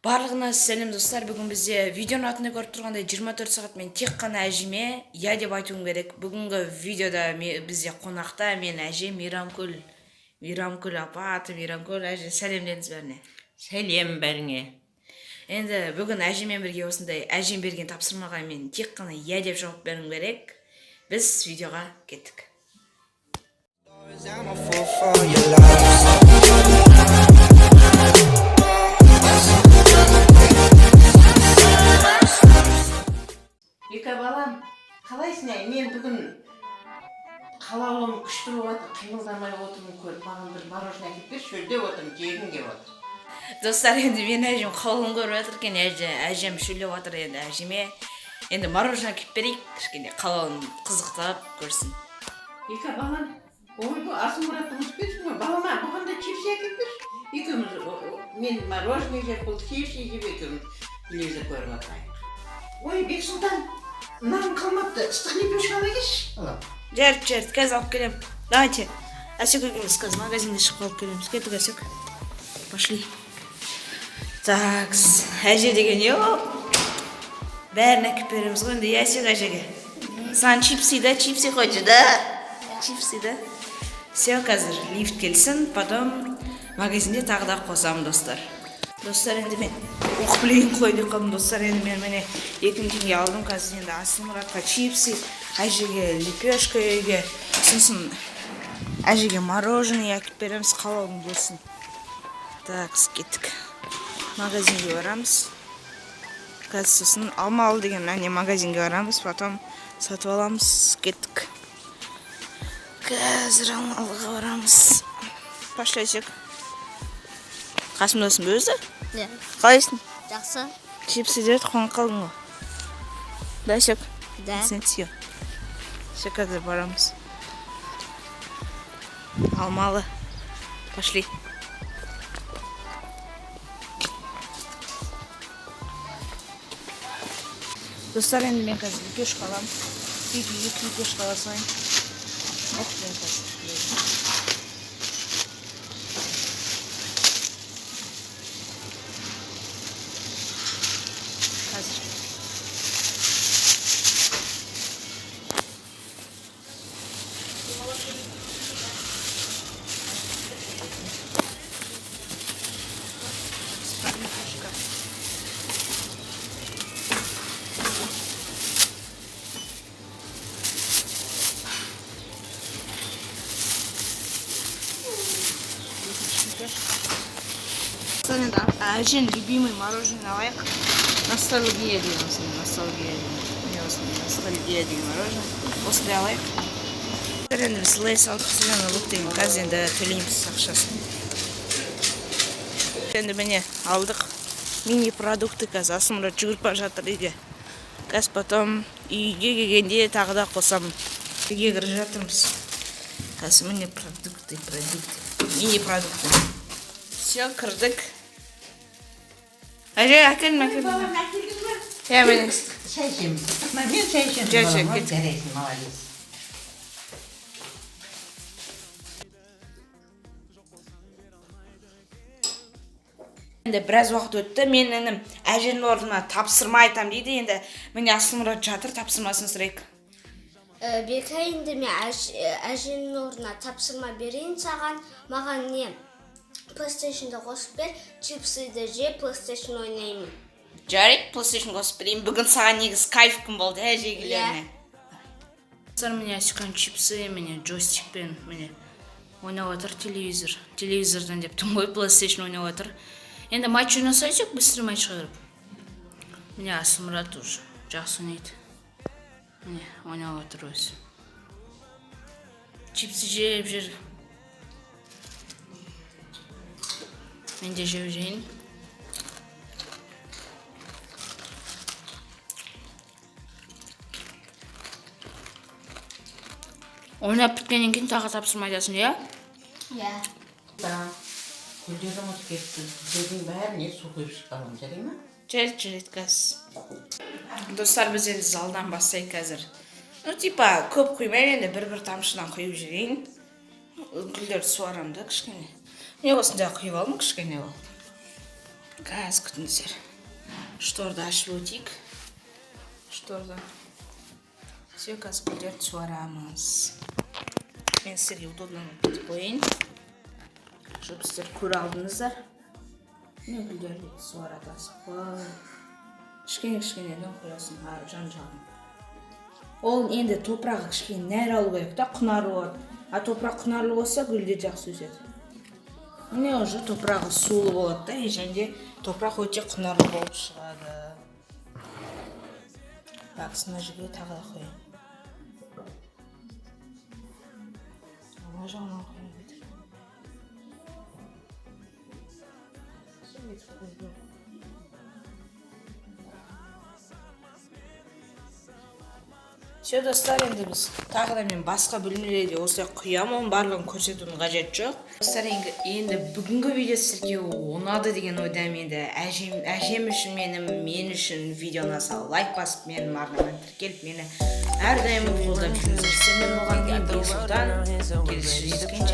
Барлығына сәлем, достар! Бүгін бізде видеоның атында көріп тұрғандай, 24 сағат мен тек қана әжеме иә деп айтуым керек. Бүгінгі видеода бізде қонақта мен әжем Мейрамкүл, Мейрамкүл апа, аты Мейрамкүл әже. Сәлемдеңіз бәріне. Сәлем бәріңе. Енді бүгін әжеммен бірге осындай әжем берген тапсырмаға мен тек қана иә деп жауап беруім керек. Біз видеоға кеттік. I'm a fool for your lies. Бека балам, қалайсың, әй? Мен бүгін қалаулым күшті болып жатыр, қимылдамай отырмын көріп. Маған бір мороженое әкеліп берші, шөлдеп отырмын, жегім келіп отыр. Достар, енді мен әжем қалың көріп жатыр екен, әжем шөлдеп жатыр. Енді әжеме енді мороженое әкеліп берейік, кішкене қалауын қызықтап көрсін. Бека балам, ойбой, Асылмұратты ұмытып кетіпсің ғой, балама, бұған да чипсы әкеліп берші. Екеуміз, мен мороженое жеп, бұл чипсы жеп, екеуміз телевизор көріп отырайық. Ой, Бексұлтан, нан қалмапты, ыстық лепешка ала келші, балам. Жарайды, жарайды, қазір алып келемін. Давайте, Әсек екеуміз қазір магазинге шығып алып келеміз. Кеттік, Әсек, пошли. Так, әже деген не ол, бәрін әкеліп береміз ғой енді, иә, Әсек, әжеге? Саған чипсы да, чипсы хочешь, да? Чипсы да. Все, қазір лифт келсін, потом магазинде тағы да қосамын, достар. Достар, енді мен оқып білейін қой деп қалдым. Достар, енді мен, міне, 2000 теңге алдым. Қазір енді Асылмұратқа чипсы, әжеге лепешка, үйге, сосын әжеге мороженое әкеліп береміз, қалауын көрсін. Так, кеттік, магазинге барамыз қазір. Сосын Алмалы деген, әне, магазинге барамыз, потом сатып аламыз. Кеттік, қазір Алмалыға барамыз. Пошли, Әсек. Қасымдасың ба өзі? Иә. Қалайсың? Жақсы. Чипсы деді, қуанып қалдың ғой да, Әсек? Да. Сен все, все, қазір барамыз Алмалы. Пошли. Достар, енді мен қазір лепешка аламын. Үйге екі лепешка ала салайын. Ох, мен қазір қазір лепешка. Достар, енді әженің любимый мороженое алайық. Ностальгия деген, осындай ностальгия деген, міне, осындай ностальгия деген мороженое, осындай алайық. Достар, енді біз Лейс алдық, зеленый лук деген. Қазір енді төлейміз ақшасын. Енді, міне, алдық мини продукты. Қазір Асылмұрат жүгіріп бара жатыр үйге. Қазір потом үйге келгенде тағы да қосамын. Үйге кіріп жатырмыз қазір. Міне, продукты, продукты, мини продукты. Все, кірдік. Әже, әкелдім, әкелдім. Балам, әкелдің ба? Иә, міне. Шай ішеміз. Мен шай ішемін. Жай, жай, балам, кеттік. Жарайсың, молодец. Енді біраз уақыт өтті. Мен інім әженің орнына тапсырма айтамын дейді. Енді, міне, Асылмұрат жатыр, тапсырмасын сұрайық. Бека, енді мен әженің орнына тапсырма берейін саған. Маған не, PlayStation'да қосып бер, чипсыды жеп, PlayStation ойнаймын. Жарайды, PlayStation қосып берейін. Бүгін саған негізі кайф күн болды, ә, әжегелеріне. Достар, міне, Асиканың чипсы, міне, джойстикпен, міне, ойнап жатыр телевизор. Телевизордан деп тұрмын ғой, PlayStation ойнап жатыр. Енді матч ойнасайшы, быстро матчқа кіріп. Міне, Асылмұрат уже жақсы ойнайды. Міне, ойнап жатыр өзі. Чипсы жеп жүр. Мен де жеп жейін. Ойнап біткеннен кейін тағы тапсырма айтасың, иә? Иә. Да, гүлдерді ұмытып кетіппіз. Гүлдердің бәріне су құйып шық, балам, жарай ма? Жарайды, жарайды, қазір. Достар, біз енді залдан бастайық қазір. Ну, типа, көп құймаймын енді, бір бір тамшыдан құйып жіберейін. Гүлдерді суарамын да кішкене. Міне, осындай құйып алдым, кішкене болды. Қазір, күтіңіздер, шторды ашып өтейік, шторды. Все, қазір гүлдерді суарамыз. Мен сіздерге удобно етіп қояйын, чтобы сіздер көре алдыңыздар. Міне, гүлдерді суарады асықпай, кішкене кішкенеден қоясың жан жағын. Ол енді топырағы кішкене нәр алу керек та, құнарлы болады. А топырақ құнарлы болса, гүлдер жақсы өседі. Міне, уже топырағы сулы болады да, и және де топырақ өте құнарлы болып шығады. Так, мына жерге тағы да қояйын, ана жағынан қояйын, бүйтіп. Бүйтіп қою. Все, достар, енді біз тағы да, мен басқа бөлмелерде осылай құямын, оның барлығын көрсетудің қажеті жоқ. Достар, енді бүгінгі видео сіздерге ұнады деген ойдамын. Енді әжем үшін, мен үшін видео ұнаса, лайк басып, менің арнама тіркеліп, мені әрдайым қолдап жүріңіздер. Сіздермен болған мен, Бексұлтан. Келесі жүздескенше.